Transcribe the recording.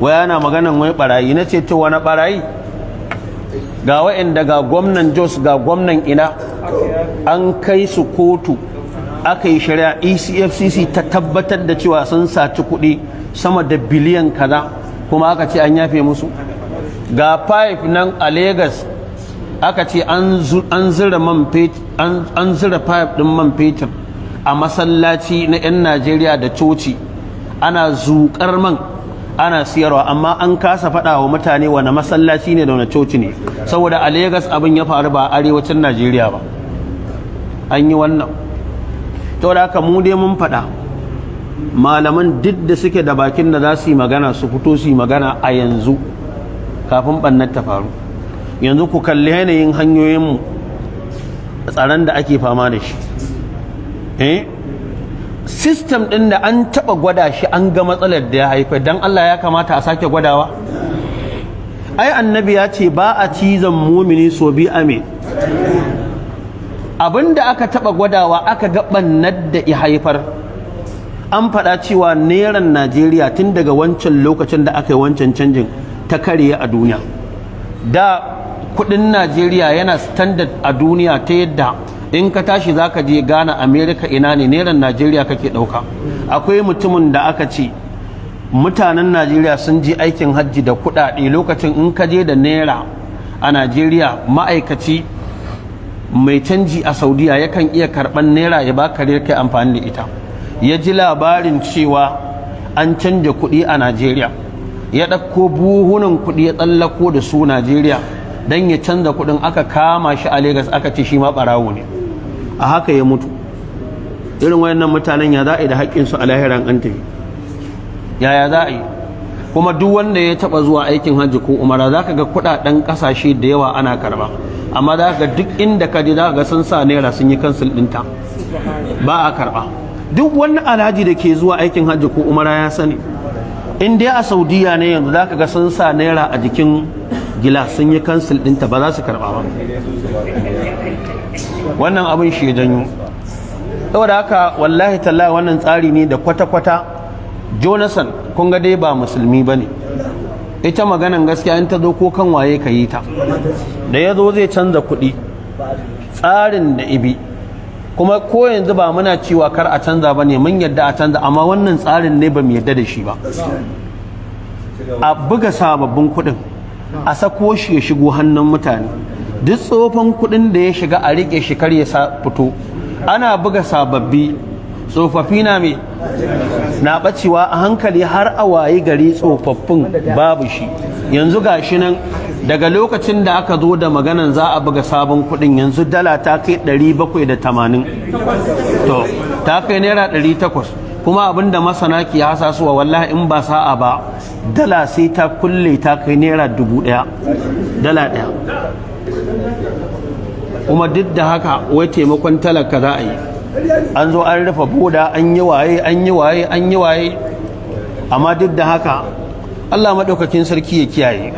Wai ana maganan wai barayi. Na ce, to wani barayi? Ga wa'anda, ga gwamnan Jos, ga gwamnan ina, an kai su kotu, aka yi shari'a, EFCC ta tabbatar da cewa sun saci kuɗi sama da biliyan kaza, kuma aka ce an yafe musu. Ga pipe nan a Lagos, aka ce an zira man, an zira pipe ɗin man fetur a masallaci na 'yan Najeriya da coci, ana zuƙar man ana siyarwa, amma an kasa faɗa wa mutane wani masallaci ne da wani coci ne, saboda a Legas abin ya faru, ba arewacin Najeriya ba. An yi wannan. To da haka mu dai mun faɗa, malaman duk da suke da bakin da za su yi magana, su fito su yi magana a yanzu kafin ɓannar ta faru. Yanzu ku kalli yanayin hanyoyinmu, tsaron da ake fama da shi, eh, system ɗin da an taɓa gwada shi, an ga matsalar da ya haifa. Don Allah ya kamata a sake gwadawa? Ai Annabi ya ce ba a cizon mumini so bi a me. Abinda aka taɓa gwadawa, aka ga ɓannar da ya haifar. An faɗa cewa neran Najeriya tun daga wancan lokacin da aka yi wancan canjin ta karye a duniya. Da kudin Najeriya yana standard a duniya, ta yadda in ka tashi za ka je Ghana, America, ina ne, neran Najeriya kake ɗauka. Akwai mutumin da aka ce mutanen Najeriya sun je aikin hajji da kuɗaɗe. Lokacin in ka je da naira a Najeriya, ma'aikaci mai canji a Saudiya yakan iya karɓar naira ya baka kai amfani da ita. Ya ji labarin cewa an canja kuɗi a Najeriya, ya ɗauko buhunan kuɗi ya tsallako da su Najeriya don ya canza kuɗin. Aka kama shi a Legas, aka ce shi ma ɓarawo ne. A haka ya mutu. Irin wayannan mutanen, ya za a yi da haƙƙinsu a lahiran an tafi? Yaya za a yi? Kuma duk wanda ya taɓa zuwa aikin hajji ko umara, za ka ga kuɗaɗen ƙasashe da yawa ana karɓa, amma za ka ga duk inda ka je, za ka ga sun sa naira, sun yi cancel ɗinta, ba a karɓa. Duk wani alhaji da ke zuwa aikin hajji ko umara ya sani. In dai a Saudiya ne yanzu, za ka ga sun sa naira a jikin gilas, sun yi cancel ɗinta, ba za su karɓa ba. Wannan abin shi ya janyo. Saboda haka, wallahi tallahi, wannan tsari ne da kwata-kwata Jonathan, kun ga dai ba musulmi ba ne. Ita maganan gaskiya in ta zo, ko kan waye ka yi ta. Da ya zo zai canza kuɗi, tsarin da ibi kuma, ko yanzu ba muna cewa kar a canza ba ne, mun yadda a canza, amma wannan tsarin ne ba mu yadda da shi ba. A buga sababbin kuɗin, a sako shi ya shigo hannun mutane. Duk tsofan kuɗin da ya shiga, a riƙe shi, kar ya fito. Ana buga sababbi, tsofaffi na me na ɓacewa a hankali, har a wayi gari tsofaffin babu shi. Yanzu ga shi nan, daga lokacin da aka zo da maganan za a buga sabon kuɗin, yanzu dala ta kai 780, to ta kai naira 800. Kuma abinda masana ke hasasuwa, wallahi in ba sa'a ba, dala sai ta kulle ta kai naira 1000, dala ɗaya. Kuma duk da haka wai taimakon talaka za a yi. An zo an rufe boda, an yi waye, an yi waye, an yi waye, amma duk da haka Allah maɗaukakin sarki ya kiyaye.